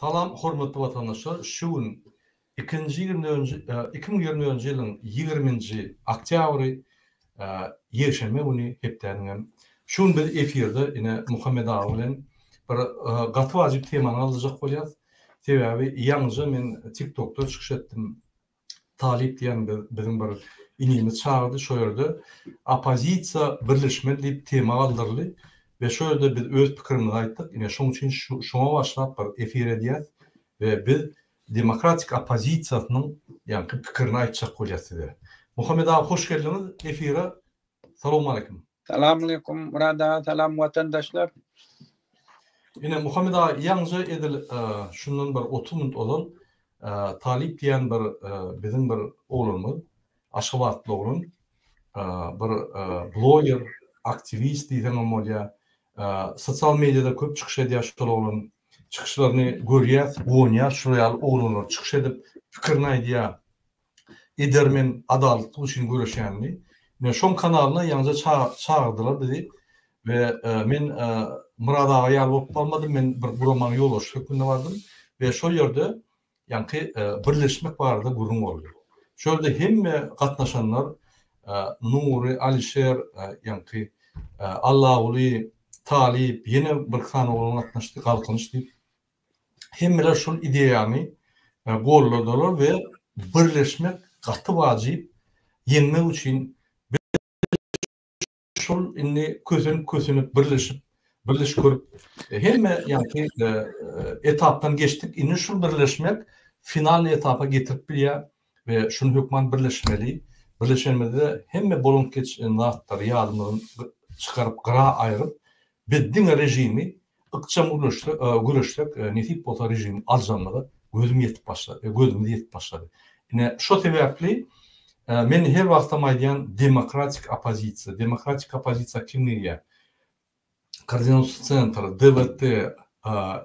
Salam hormatly watandaşlar şu gün ikinji ýigrimi 2024-nji ýylyň ýigriminji oktýabry ýekşenbe güni hepdäniň hem şu gün biz efirde ine Muhammet aga bilen bir gaty wajyp temany galdyrjak bolýas sebäbi ýaňyja men tiktokda çykyş etdim Talyp diýen biziň bir inimiz çagyrdy şo ýerde oppozisiýa birleşmeli diýip tema galdyryldy we şo ýerde biz öz pikirimizi aýtdyk ine şoň üçin şoňa başlap bir efir edýäs we biz demokratik oppozisiýasynyň ýaňky pikirini aýtjak bolýas size. Muhammet aga hoş geldiňiz efire Salowmaleýkim. Salamaleýkum Myrat aga salam watandaşlar. Ine Muhammet aga ýaňja edil şundan bir 30 minut ozal Talyp diýen bir biziň bir oglanymyz Aşgabatly oglan bir bloger aktiwist diýseňem bolýar sosial mediada köp çykyş edýär şol oglan çykyşlaryny görýäs guwanýas şular ýaly oglanlar çykyş edip pikirini aýdýar edermen adalatlyk üçin göreşýänini. Ine şoň kanalyna ýaňja çagyrdylar bizi we men Myrat aga ýaly bolup barmadym, men bir guramanyň ýolbaşçysy hökmünde bardym we şol ýerde ýaňky birleşmek barada gürrüň boldy. Şol ýerde hemme gatnaşanlar Nury, Alişer, ýaňky Allaguly, Talyp, ýene bir sany oglan gatnaşdy, Galkynyş diýip. Hemmeler şol ideýany golladylar we birleşmek gaty wajyp, ýeňmek üçin biz şol indi kösenip kösenip birleşip birleşip görüp hemme ýaňky etapdan geçdik indi şul birleşmek finalnyý etapa getirip bilýär we şuny hökman birleşmeli birleşenimizde hemme bolup geçen zatlary ýadymyzdan çykaryp gyra aýryp Biz diňe režimi ykjam göreşsek, nesip bolsa režimi aljagymyza gözüm ýetip başlady, gözümiz ýetip başlady. Ine, şo sebäpli men her wagtam aýdýan demokratik oppozisiýa, demokratik oppozisiýa kim girýär? Koordinasion sentr, DWT,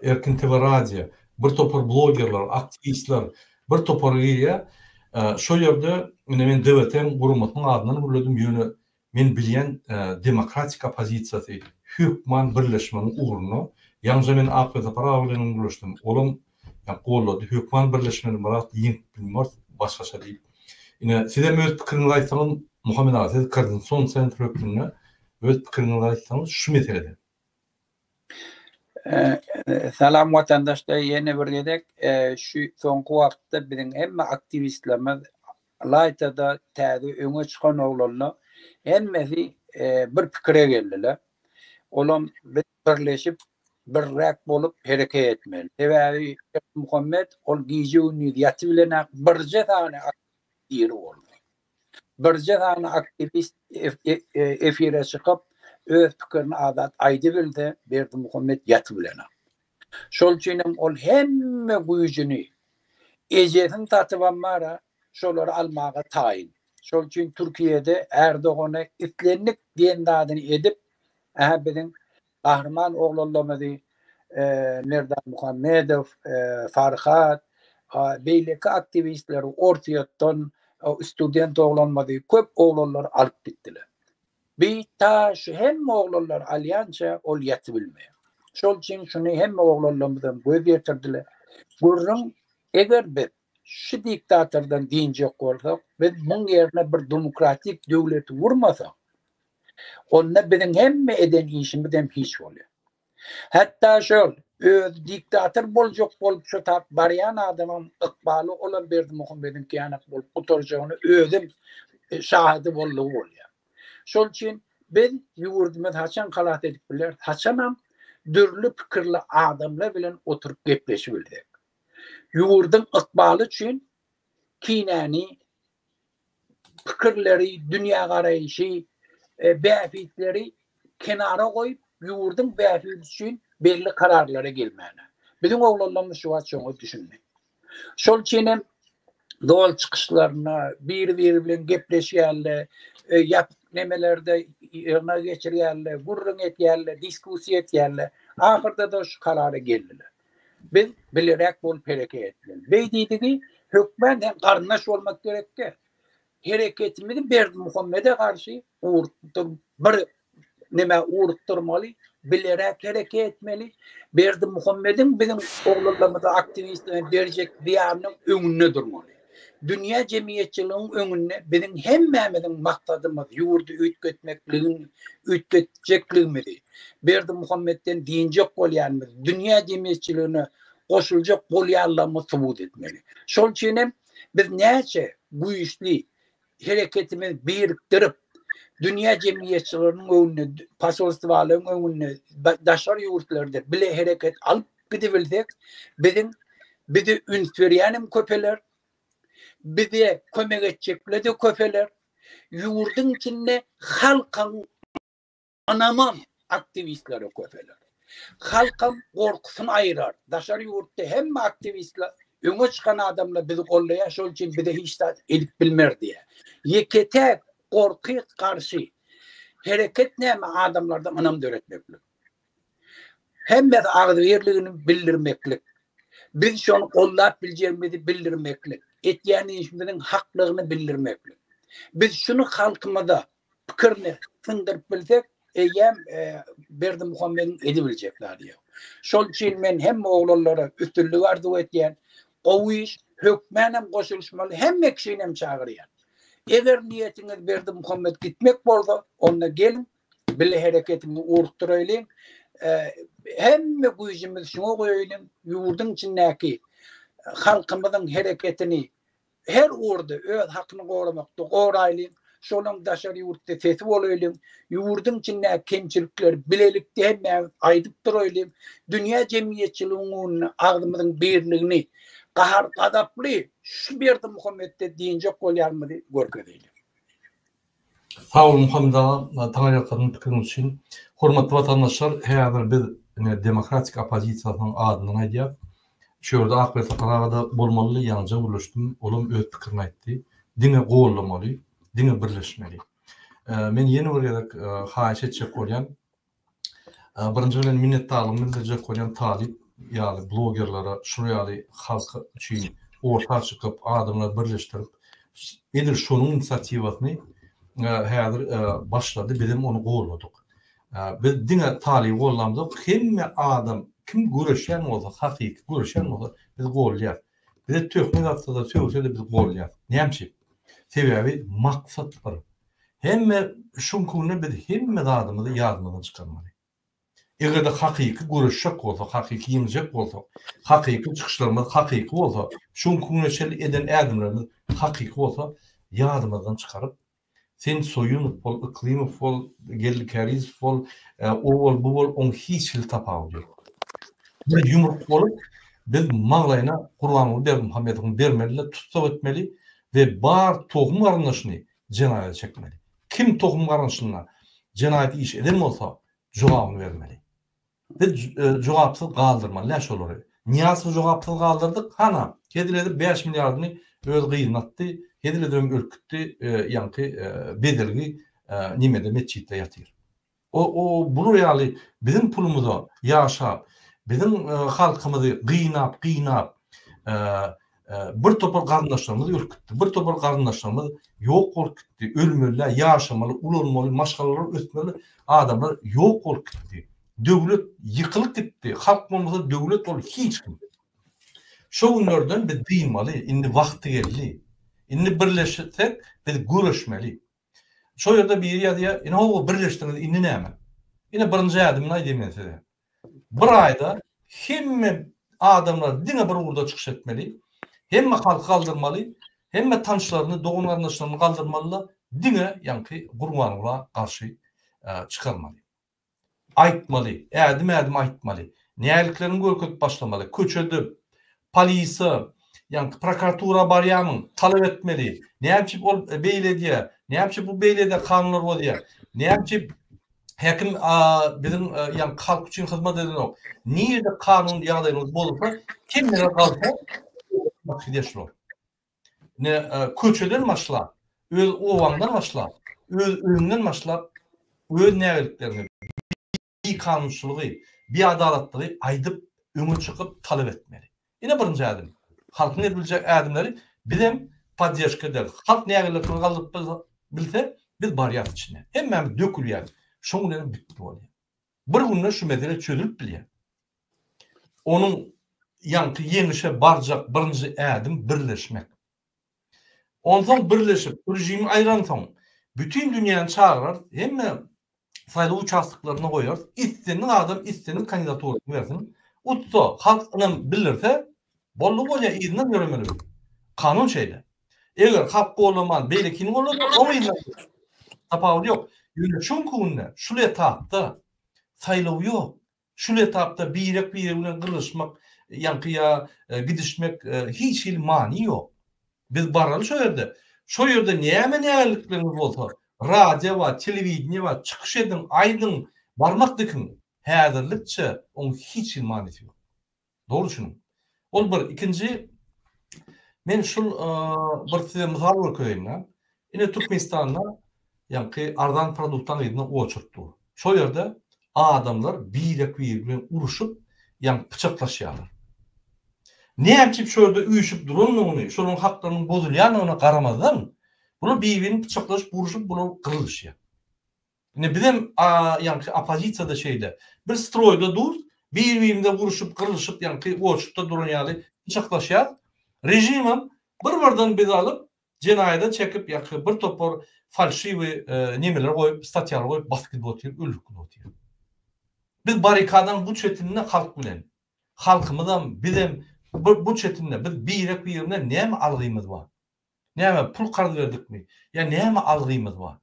Erkin TV radio, bir topar blogerler, aktiwistler bir topar girýär. Şo ýerde ine men DWT-niň guramasynyň adyndan gürledim, ýöne Men bilýän demokratik oppozisiýasy hökman birleşmegiň ugrunda. Ýaňyja men Akberdapar aga bilenem gürleşdim. Olam gollady. Hökman birleşmeli Myrat ýeňip bilmeris başgaça diýip. Ine sizem öz pikiriňizi aýtsaňyz Muhammet aga siz koordinasion sentr hökmünde öz pikiriňizi aýtsaňyz şu meselede. Salam watandaşlar ýene bir gezek şu soňky wagtda biziň hemme aktiwistlerimiz ylaýtada täze öňe çykan oglanlar hemmesi bir pikire geldiler. Olam biz birleşip birräk bolup hereket etmeli. Sebäbi Muhammet ol gije gündiz ýatybilenak birje sany diri boldy. Birje sany aktiwist efire çykyp, öz pikirini azat aýdybilse, Berdimuhamet ýatybilenok. Şol üçinem ol hemme güýjüni, ejesini satybam bar-a, şolary almaga taýyn. Şol üçin Türkiýede Erdogana islendik diýen zadyny edip, Ähä biziň Gahryman oglanlarymyzy Merdan Muhammedow, Farhat, beýleki aktiwistleri Orsýetden student oglanymyzy, köp oglanlary alyp gitdiler. Bi ta şu hemme oglanlary alýança ol ýatybilmeýär. Şol üçin şuny hemme oglanlarymyzam göz ýetirdiler. Gürrüň eger biz şu diktatordan dynjak bolsak, biz muň ýerine bir demokratik döwleti gurmasak, Onda biziň hemme eden işimizem hiç bolýar. Hatda şol öz diktator boljak bolup şo tap barýan adamyň ykbaly olam Berdimuhamediňki ýanak bolup gutarjagyny özem şahydy boldugy bolýar. Şol üçin biz ýurdumyzy haçan halas edip bileris? Haçanam dürli pikirli adamlar bilen oturyp gepleşibilsek. Ýurduň ykbaly üçin kinäni pikirleri, dünýägaraýşy, bähbitleri kenara goýup, ýurduň bähbidi üçin belli kararlara gelmäne. Biziň oglanlarymyz şu wagt şoňa düşündi. Şol üçin hem zol çykyşlarynda biri-biri bilen gepleşýärler, ýapyk nemelerde ýygnak geçirýärler, gürrüň etýärler, diskussiýa etýärler. Ahyrda-da şu karara geldiler. Biz bileräk bolup hereket etmeli. Beý diýdigi, hökmän hem garyndaş bolmak gerekde. Hereketimizi Berdimuhamede garşy ugrukdyr, bir neme ugrukdyrmaly. Bileräk hereket etmeli. Berdimuhamediň biziň oglanlarymyza, aktiwistlere berjek zyýanynyň öňünde durmaly. Dünýä jemgyýetçiliginiň öňünde biziň hemmämiziň maksadymyz ýurdy üýtgetmekligiň üýtgetjekligimizi, Berdimuhamedden dynjak bolýanymyzy, dünýä jemgyýetçiligine goşuljak bolýanlygymyzy subut etmeli. Şol üçin hem biz näçe güýçli hereketimizi birikdirip, dünýä jemgyýetçiliginiň öňünde, posolstwalaryň öňünde, daşary ýurtlarda bile hereket alyp gidibilsek, biziň bize üns berýänem köpeler, bize kömek etjekler-de köpeler, ýurduň içinde halkyň Ynamam aktiwistlere köpeler. Halkam gorkusyny aýyrar. Daşary ýurtda hemme aktiwistler öňe çykan adamlar bizi goldaýar, şol üçin bize hiç zat edip bilmer diýýär. Ýeke-täk gorky garşy hereket näme adamlarda ynam döretmeklik. Hemmesi agzybirligini bildirmeklik. Biz şony goldap biljegimizi bildirmeklik. Etýän işimiziň haklygyny bildirmeklik. Biz şuny halkymyza pikirini syndyryp bilsek, eýýäm Berdimuhamediň edibiljek zady ýok. Şol üçin men hemme oglanlara üstünlik arzuw etýän. Gowy iş, hökmänam goşulyşmaly, hemme kişinem çagyrýan. Eger niýetiňiz Berdimuhamet gitmek bolsa, onda geliň, bile hereketimizi ugrukdyraýlyň. Hemme güýjümizi şuňa goýaýlyň, ýurduň içindäki halkymyzyň hereketini Her ugurda öz hakyny goramakda goraýlyň, şolaň daşary ýurtda sesi bolaýlyň, ýurduň içindäki kemçilikleri bilelikde hemmämiz aýdyp duraýlyň, dünýä jemgyýetçiliginiň öňünde agzymyzyň birligini, gahar-gazaply şu Berdimuhametde dynjak bolýanymyzy görkezeýliň. Sag bol Muhammet aga, taňryýalkasyn pikiriňiz üçin. Hormatly watandaşlar, häzir biz ine demokratik oppozisiýasynyň adyndan aýdýas. Şu ýerde Akbel Sapar aga-da bolmalydy, ýaňyja gürleşdim, olam öz pikirini aýtdy. Diňe gollamaly, diňe birleşmeli. Men ýene bir gezek haýyş etjek bolýan, Birinji bilen minnetdarlygymy bildirjek bolýan Talyp ýaly blogerlere şular ýaly halk üçin orta çykyp adamlary birleşdirip edil şonuň inisiatiwasyny häzir başlady bizem ony golladyk. Biz diňe Talyby gollamzok hemme adam kim göreşýän bolsa hakyky göreşýän bolsa biz gollaýas. Bize töhmet atsada sögsede biz gollaýas. Näme üçin? Sebäbi maksat bir. Hemme şuňky günde biz hemme zadymyzy ýadymyzdan çykarmaly. Eger-de hakyky göreşjek bolsak, hakyky ýeňjek bolsak, hakyky çykyşlarymyz hakyky bolsa, şuňky güne çenli eden ädimlerimiz hakyky bolsa, ýadymyzdan çykaryp, sen Soýunow bol, Yklymow bol, Geldi Kärizow bol, o bol, bu bol, oň hiç hili tapawudy ýok. Bir ýumruk bolup, biz maňlaýyna Gurbanguly Berdimuhamedowyň bermeli-de, tussag etmeli we bar tohum garyndaşyny jenaýata çekmeli. Kim tohum garyndaşyna jenaýat iş eden bolsa, jogabyny bermeli. Biz jogapsyz galdyrmaly däl şolary. Nyýazowy jogapsyz galdyrdyk, hana, hezil edip bäş milliardyny öz gyzyna atdy, hezil edibem ölüp gitdi, ýaňky bedelgi nemede metjitde ýatyr. O o bular ýaly biziň pulumyza ýaşap, biziň halkymyzy gynap, gynap, bir topar garyndaşlarymyz ölüp gitdi, bir topar garyndaşlarymyz ýok bolup gitdi, ölmeli, ýaşamaly, ulalmaly, maşgalalar ösmeli adamlar ýok bolup gitdi. Döwlet ýykylyp gitdi, halk bolmasa döwlet ol hiç kim. Şo günlerden biz dynmaly, indi wagty geldi. Indi birleşsek biz göreşmeli. Şo ýerde biri ýazýar, ine hawa birleşdiňiz, indi näme? Ine birinji ädimini aýdaýyn men size. Bir aýda hemme adamlar diňe bir ugurda çykyş etmeli, hemme halky galdyrmaly, hemme tanyşlaryny, dogan-garyndaşlaryny galdyrmaly-da, diňe ýaňky Gurbangula garşy çykarmaly. Aýtmaly, ädim-ädim aýtmaly. Näliklerini görkezip başlamaly. Köçede, polise, ýaňky prokuratura barýamyň, talap etmeli. Näme üçin ol beýle edýär? Näme üçin bu beýle edýär, kanunlary bozýar? Näme üçin häkim biziň ýaňky halk üçin hyzmat edenok? Nirede kanun ýagdaýymyz bozulsa, hemmeler galsa, gidýär şular. Ine, köçeden başlap, öz obaňdan başlap, öz öýüňden başlap, öz nägilikleriňi, bikanunçylygy, biadalatlygy aýdyp, öňe çykyp talap etmeli. Ine birinji ädim. Halkyň edip biljek ädimleri bizem podderžka ederis. Halk nägileliklerini galdyryp bilse, biz barýas içine. Hemmämiz dökülýäris. Şoň bilenem bitdi bolýar. Bir günde şu mesele çözülip bilýär. Onuň ýaňky ýeňişe barjak birinji ädim birleşmek. Onsoň birleşip, režimi aýransoň, bütin dünýäni çagyrarys, hemme saýlaw uçastoklarynda goýarys, islendik adam islendik kandidaturasyny bersin, utsa, halk ynam bildirse, boldy bolýar, yzyndan ýöremeli biz. Kanun şeýle. Eger halk gollaman, beýlekini gollasa, oň yzyndan ýöremeli. Tapawudy ýok. Ýöne şu günki günde, şul etapda saýlaw ýok. Şul etapda birek-biregi bilen gyrlyşmak, ýaňky ýa gidişmek hiç hili many ýok. Biz baraly şo ýerde. Şo ýerde näme nägillikleriňiz bolsa, radio bar, telewideniýe bar, çykyş ediň, aýdyň, barmak dikiň. Häzirlikçe oň hiç hili manysy ýok. Dogry düşüniň. Ol bir. Ikinji, men şul bir size mysal görkezeýin-de. Ine Türkmenistanda ýaňky arzan produktlaryň yzyna oçurt dur. Şol ýerde adamlar birek-biri bilen uruşyp, ýaňky pyçaklaşýarlar. Näme üçin şo ýerde üýşüp durandygyny, şolaryň haklarynyň bozulýandygyna garamazdan, bular bir-birini pyçaklaşyp, uruşyp, bular gyrlyşýar. Indi bizem ýaňky oppozisiýada şeýle. Bir stroýda dur, bir-birimize uruşyp, gyrlyşyp, ýaňky oçurtda duran ýaly pyçaklaşýas. Režimem bir-birden bizi alyp, jenaýada çekip, ýaňky bir topar falşiwi nemeler goýup, statýalar goýup basyp gidip otyr, öldürip gidip otyr. Biz barrikadaň bu çetinde halk bilen. Halkymyzam, bizem bu çetinde. Biz birek-birine näme algymyz bar? Näme pul karz berdikmi? Ýa näme algymyz bar?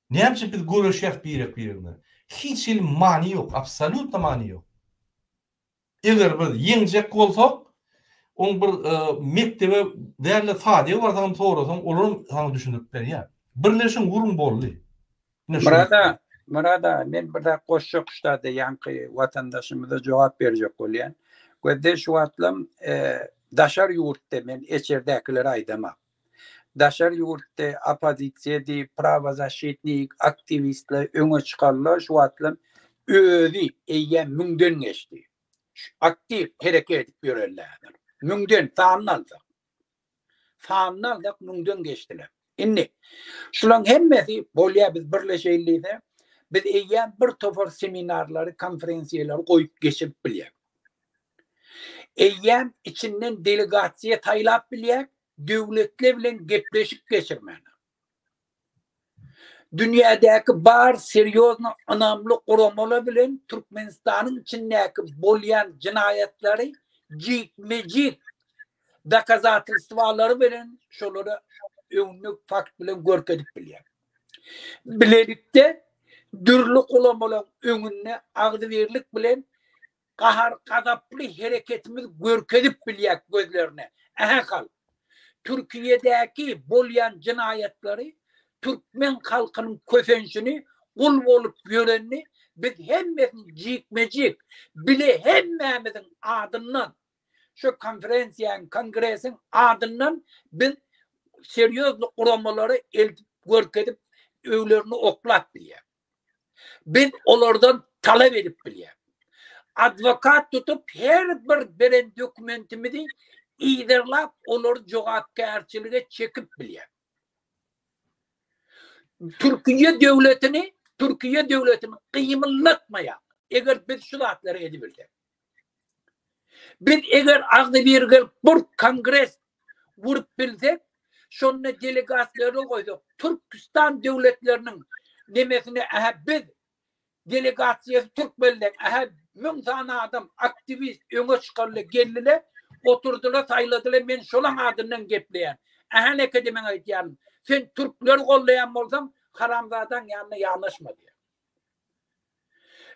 Näme üçin biz göreşýäs birek-biregine? Hiç hili many ýok, absolýutno many ýok. Eger biz ýeňjek bolsak, oň bir mekdebe däl-de sadige barsaňam sorasaň, olaram saňa düşündirip berýär. Birleşiň, uruň boldy. Ine şu. Myrat aga, Myrat aga, men bir zat goşjak şu zada ýaňky watandaşymyza jogap berjek bolýan. Gözde şu wagtlam daşary ýurtda men eçerdäkileri aýdamak. Daşary ýurtda oppozisiýa diýip, prawozaşitnik, aktiwistler öňe çykarlar, şu wagtlam özi eýýäm müňden geçdi. Şu aktiw hereket edip ýörenler häzir. Müňden, sanyny alsak. Sanyny alsak müňden geçdiler. Indi şularyň hemmesi bolýar biz birleşeýin diýse, biz eýýäm bir topar seminarlary, konferensiýalary goýup geçirip bilýäris. Eýýäm içinden delegasiýa saýlap bilýär, döwletler bilen gepleşik geçirmäne. Dünýädäki bar serýozny ynamly guramalar bilen Türkmenistanyň içindäki bolýan jenaýatlary jikme-jik dokazatelstwalary bilen şolara öňünde fakt bilen görkezip bilýär. Bilelikde dürli guramalaryň öňünde agzybirlik bilen gahar-gazaply hereketimizi görkezip bilýäk gözlerine. Ähä halk! Türkiýedäki bolýan jenaýatlary, türkmen halkynyň kösenşini, gul bolup ýörenini biz hemmesini jikme-jik, bile hemmämiziň adyndan, şu konferensiýanyň, kongresiň adyndan biz serýozny guramalara eltip görkezip, öýlerini oklap bilýäk. Biz olardan talap edip bilýäris. Adwokat tutup her bir beren dokumentimizi yzarlap olary jogapkärçilige çekip bilýäris. Türkiýe döwletini, Türkiýe döwletini gymyldatmaýar. Eger biz şu zatlary edibilsek. Biz eger agzybir gelip bir kongres gurup bilsek, şonda delegasiýalary goýsak, Türküstan döwletleriniň nemesine ähä biz delegasiýasy türkmenleň ähä müň sany adam aktiwist öňe çykarly geldiler, oturdylar, saýladylar, men şolaň adyndan gepleýän. Ähä nekede men aýdýaryn, sen türkleri gollaýan bolsaň, haramzadaň ýanyna ýanaşma diýýär.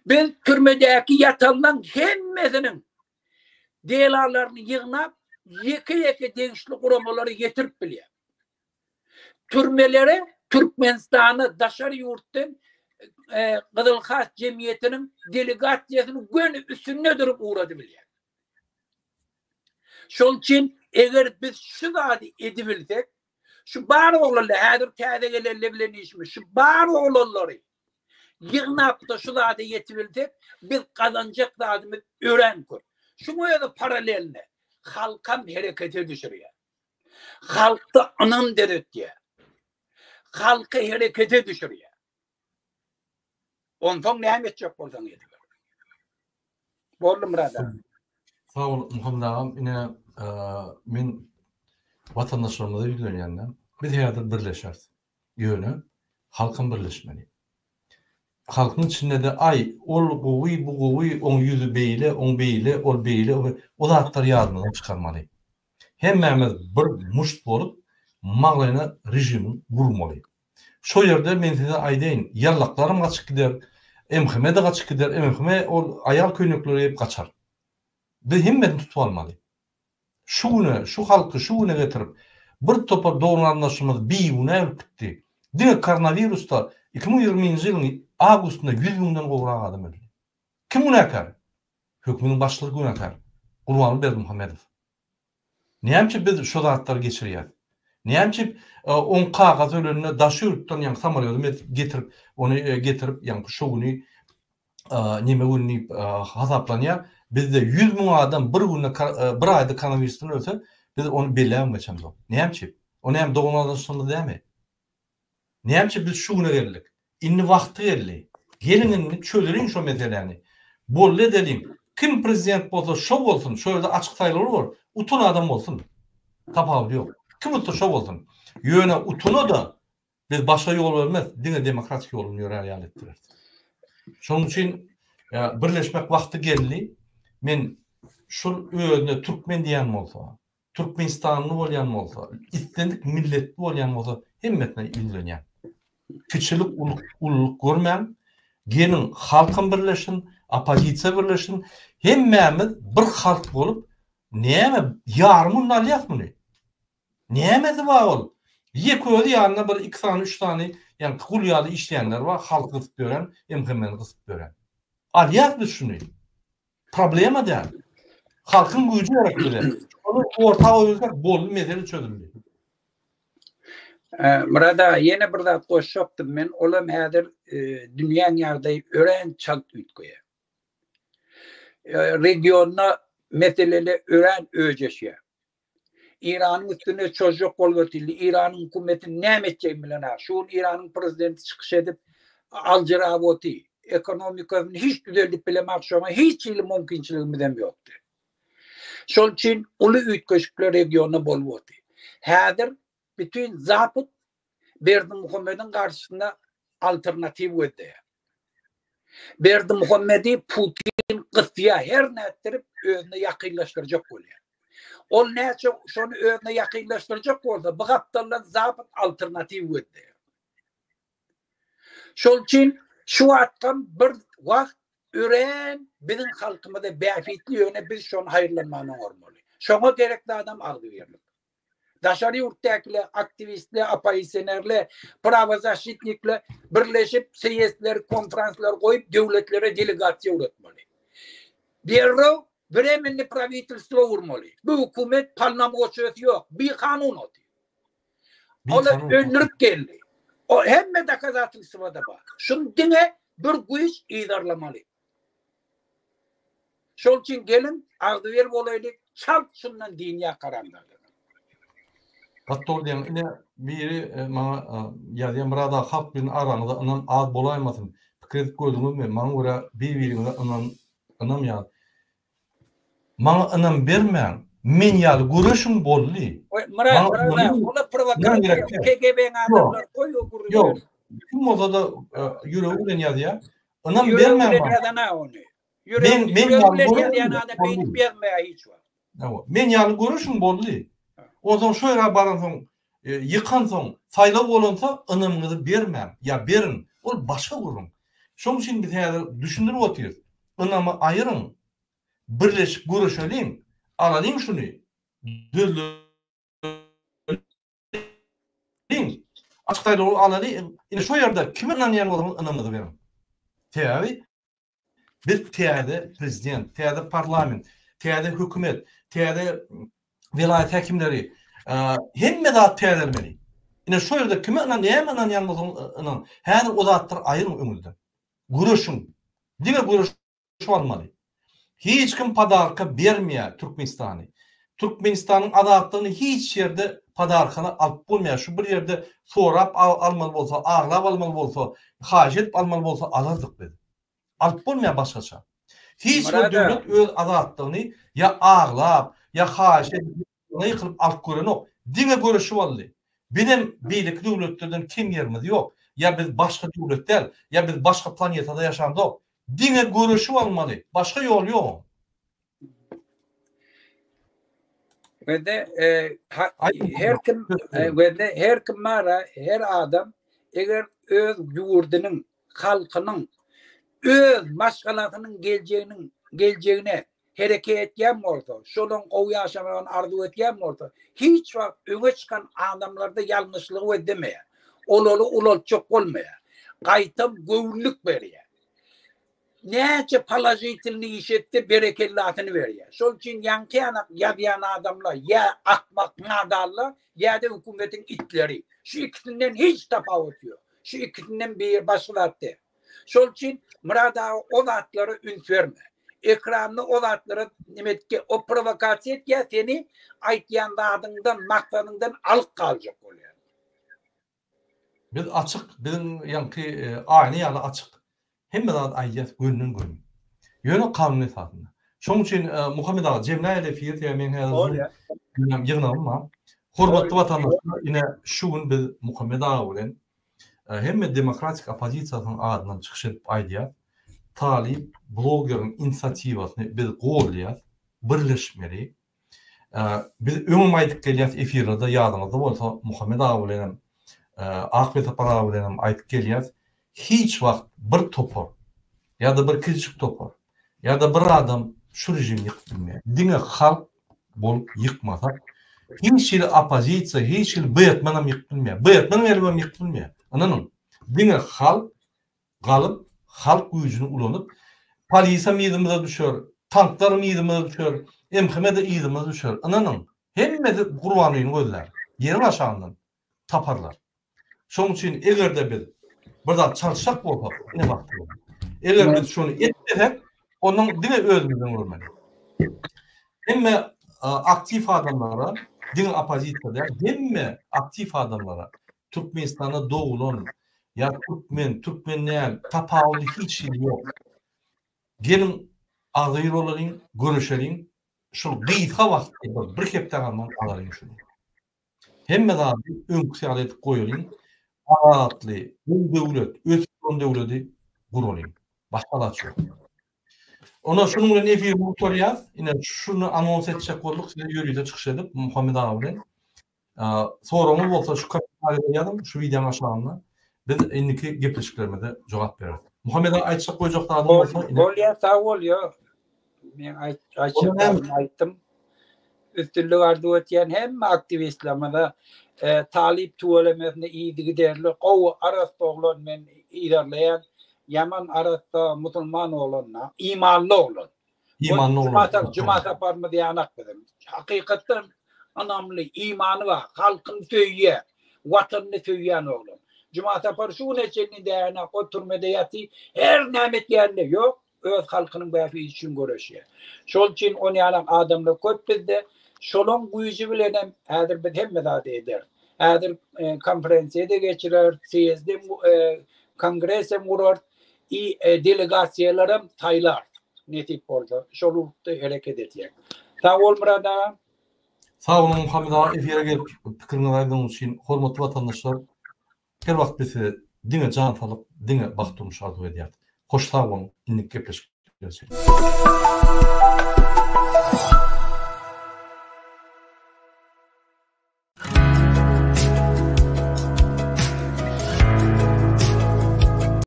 Biz türmedäki ýatanlaň hemmesiniň delalaryny ýygnap, ýeke-ýeke degişli guramalara ýetirip bilýär. Türmelere Türkmenistana daşary ýurtdan e, Gyzyl Haç jemgyýetiniň delegasiýasyny göni üstünde durup ugradybilýär. Şol üçin eger biz şu zady edibilsek, şu bar oglanlar, häzir täze gelenler bilen işimiz, şu bar oglanlary ýygnap-da şu zada ýetibilsek, biz gazanjak zadymyz örän köp. Şuň özi paralelne halkam herekete düşürýär. Halkda ynam döretýär. Halky herekete düşürýär. Onsoň näme etjek bolsaň ediber. Boldy Myrat aga. Sag bol Muhammet agam ine men watandaşlarymyza ýüzlenýän-de biz häzir birleşeris. Ýöne halkam birleşmeli. Halkyň içinde-de aý ol gowy bu gowy oň ýüzi beýle oň beýle ol beýle o zatlary ýadymyzdan çykarmaly. Hemmämiz bir muşt bolup maglaýyna režimiň gurmaly. Şo ýerde men size aýdaýyn, ýallaklaram gaçyp gider, MHM-de gaçyp gider, MHM ol aýal köýnekleri geýip gaçar. Biz hemmesini tutup almaly. Şu güne, şu halky şu güne getirip, bir topar dogan-garyndaşymyz bigünä ölüp gitdi. Diňe koronawirusda 2020-nji ýylyň awgustynda 100 müňden gowrak adam öldi. Kim günäkär? Hökümetiň başlygy günäkär. Gurbanguly Berdimuhamedow. Näme üçin biz şo zatlary geçirýäs? Näme üçin oň kakasy ölende daşy ýurtdan ýaňky samolýody getirip, ony getirip ýaňky şo güni neme güni diýip hasaplanýar. Bizde 100 müň adam bir günde bir aýda koronawirusdan ölse, biz ony belläbem geçemzok. Näme üçin? O näme dogan-garyndaşlarymyz dälmi? Näme üçin biz şu güne geldik? Indi wagty geldi. Geliň indi çözeliň şo meseläni. Boldy edeliň. Kim prezident bolsa şo bolsun, şo ýerde açyk saýlawlar bor. Utan adam bolsun. Tapawudy ýok. Kim utsa şo bolsun. Ýöne utana-da biz başga ýol bermez, diňe demokratik ýoldan ýörär ýaly etdireris. Şonuň üçin birleşmek wagty geldi. Men şul özüne türkmen diýen bolsa, Türkmenistanly bolýan bolsa, islendik milletli bolýan bolsa hemmesine ýüzlenýän. Kiçilik, ululyk görmän, geliň halkam birleşsin, oppozisiýa birleşsin, hemmämiz bir halk bolup, näme ýarym günde alýas muny. Nämesi bar ol? Ýeke özi ýanynda bir iki sany, üç sany ýaňky gul ýaly işleýänler bar, halky gysyp ýören, MHM-ni gysyp ýören. Alýas biz şuny. Problema däl. Halkyň güýji gerek bize. Şony orta goýulsak boldy mesele çözüldi. Murad aga ýene bir zat goşjakdym men olam häzir dünýäň ýagdaýy örän çalt üýtgeýär. Regionda meseleler örän öjeşýär. Eýranyň üstüne çozjak bolup otyrdy. Eýranyň hökümeti näme etjegini bilenok. Şu gün Eýranyň prezidenti çykyş edip, aljyrap otyr. Ekonomikasyny hiç düzeldip bilemok, şoňa hiç hili mümkinçiligimizem ýokdy. Şol üçin uly üýtgeşikler regionda bolup otyr. Häzir bütin Zapad Berdimuhamediň garşysynda alternatiw gözleýär. Berdimuhamedi Putin gysýar, her nätdirip özüne ýakynlaşdyrjak bolýar. Ol näçe şony özüne ýakynlaşdyrjak bolsa, bu gapdaldan Zapad alternatiw gözleýär. Şol üçin şu wagtkam bir wagt örän biziň halkymyza bähbitli ýöne biz şony haýyrlanman oňarmaly. Şoňa gerek zadam agzybirlik. Daşary ýurtdakylar, aktiwistler, oppozisionerler, prawozaşitnikler birleşip sýezdleri, konferanslar goýup döwletlere delegasiýa ugratmaly. Derrew Vremenny prawitelstwo gurmaly. Bu hökümet polnomoçiýasy ýok, bikanun oty. Olar öldürip geldi. O hemme dokazatelstwo-da bar. Şuny diňe bir güýç yzarlamaly. Şol üçin geliň agzybir bolaýlyk çalt şundan dünýä karandalyň. Gaty dogry diýýäň ine biri maňa ýazýar Myrat aga halk bilen araňyzda ynam az bolaýmasyn pikir edip gördüňizmi maňa görä bir biriňize ynan ynam ýaly maňa ynam bermäň men ýaly göreşiň boldy Myrat Myrat aga ola prowokasiýa KGB-iň adamlary goý o gürrüňleri Ýok kim bolsada ýüregi bilen ýazýar Ynam bermäň maňa. Ýazana ony. Men men ýaly ýazýan adam beýdip ýazmaýar hiç wagt. Hawa. Men ýaly görüşiň boldy. Onsoň şo ýere baransoň, ýykansoň, saýlaw bolansa ynamyňyzy bermäň ýa beriň. Ol başga gürrüň. Şoň üçin biz häzir düşündirip otyrys. Ynamy aýyryň. Birleşip göreşeliň. Alalyň şuny. Düzleliň. Diň, açyk saýlawy alaly, ine şo ýerde kime ynanýan bolsaňyz ynamyňyzy beriň. Sebäbi biz täze prezident, täze parlament, täze hökümet, täze welaýat häkimleri, hemme zat täzelemeli. Ine şo ýerde kime ynan, näme ynanýan bolsaňyz ynanyň. Häzir o zatlary aýyryň öňüňizden. Göreşiň. Diňe göreş Şu almaly. Hiç kim podarka bermeýär Türkmenistany. Türkmenistanyň azatlygyny hiç ýerde podarkany alyp bolmaýar. Şu bir ýerde sorap almaly bolsa, aglap almaly bolsa, haýyş edip almaly bolsa alardyk biz. Alyp bolmaýar başgaça. Hiç bir döwlet öz azatlygyny ýa aglap, ýa haýyş edip, ýa ýykylyp alyp görenok. Diňe göreşip aldy. Bizem beýleki döwletlerden kem ýerimiz ýok. Ýa biz başga döwlet däl, ýa biz başga planetada ýaşamzok. Diňe göreşip almaly. Başga ýoly ýok oň. Wede e, her kim wede her kim mara her adam eger öz ýurdunyň halkynyň öz maşgalasynyň geljeginiň geljegine hereket etýän bolsa, şolaň gowy ýaşamagyny arzuw etýän bolsa, hiç wagt öňe çykan adamlarda ýalňyşlygy gözlemeýär. Olary ulaltjak bolmaýar. Gaýtam göwünlik berýär. Näçe položitelnyý iş etse berekellasyny berýär. Şol üçin ýaňky ýanak ýazýan adamlar ýa akmak nadanlar ýa-da hökümetiň itleri. Şu ikisinden hiç tapawut ýok. Şu ikisinden biri başga zat däl. Şol üçin Myrat aga o zatlara üns berme. Ekranda o zatlara neme etge o prowokasiýa etýär seni aýtýan zadyňdan maksadyňdan alyp galjak bolýar. Biz açyk, biziň ýaňky aýna ýaly açyk. Hemme zady aýdýas gönden-göni. Ýöne kanun esasynda. Şonuň üçin Muhammet aga jemläýeli efiri sebäbi meň häzir Zoom ýygnagym bar. Hormatly watandaşlar ine şu gün biz Muhammet aga bilen hemme demokratik oppozisiýasynyň adyndan çykyş edip aýdýas. Talyp blogeriň inisiatiwasyny biz goldaýas. Birleşmeli. Biz öňem aýdyp gelýäs efirlerde ýadyňyzda bolsa Muhammet aga bilenem Akbesapar aga bilenem aýdyp gelýäs hiç wagt bir topar ýa-da bir kiçijik topar ýa-da bir adam şu režimi ýykyp bilmeýär. Diňe halk bolup ýykmasak hiç hili oppozisiýa hiç hili Betmenem ýykyp bilmeýär. Betmen gelibem ýykyp bilmeýär. Ynanyň diňe halk galyp, halk güýjüni ulanyp, polisam yzymyza düşer, tanklaram yzymyza düşer, MHM-de yzymyza düşer. Ynanyň, hemmesi Gurbangulyny gözlär. Ýeriň aşagyndan taparlar. Şonuň üçin eger-de biz bir zat çalyşjak bolsak, ine wagty geldi. Eger biz şony etmesek, ondan diňe özümizden görmeli. Hemme aktiw adamlara, diňe oppozisiýa däl, hemme aktiw adamlara Türkmenistanda doglan, Ýa türkmen, türkmen däl, tapawudy hiç hili ýok. Geliň agzybir bolalyň, göreşeliň, şul gysga wagtda bir, bir hepde galman alalyň şuny. Hemme zady öňküsi ýaly edip goýalyň, adalatly, gowy döwlet, ösüp duran döwledi guralyň. Başga zat ýok. Onda şunuň bilen efiri gutarýas. Ine şuny anons etjek bolduk size ýörite çykyş edip Muhammet aga bilen. Soragyňyz bolsa şu kommentariýada ýazyň, şu wideonyň aşagynda. Biz indiki gepleşiklerimizde jogap bereris. Muhammet aga aýtjak goýjak zadyň bolsa ine. Bolýar, sag bol, ýok. Men aýtjak zadymy aýtdym. Üstünlik arzuw etýän hemme aktiwistlerimize talyp tüwelemesini yzygiderli gowy arassa oglan men yzarlaýan ýaman arassa musulman oglan imanly oglan. Imanly oglan. Juma saparymyz ýanak biziň. Hakykatdan ynamly, imany bar, halkyny söýýär, watanyny söýýän oglan. Juma sapar şu güne çenli dänak o türmede ýaty, her näme etýände ýok, öz halkynyň bähbidi üçin göreşýär. Şol üçin on ýanak adamlar köp bizde. Şolaň güýji bilenem häzir biz hemme zady ederis. Häzir konferensiýa-da geçireris, sýezdem, kongresem gurarys. I delegasiýalaram saýlarys nesip bolsa. Şol ugurda hereket etýäs. Sag bol Myrat aga. Sag boluň Muhammet aga efire gelip pikiriňizi aýdanyňyz üçin hormatly watandaşlar her wagt biz size diňe jan saglyk diňe bagt durmuş arzuw edýäris. Hoş sag boluň indiki gepleşiklere çenli.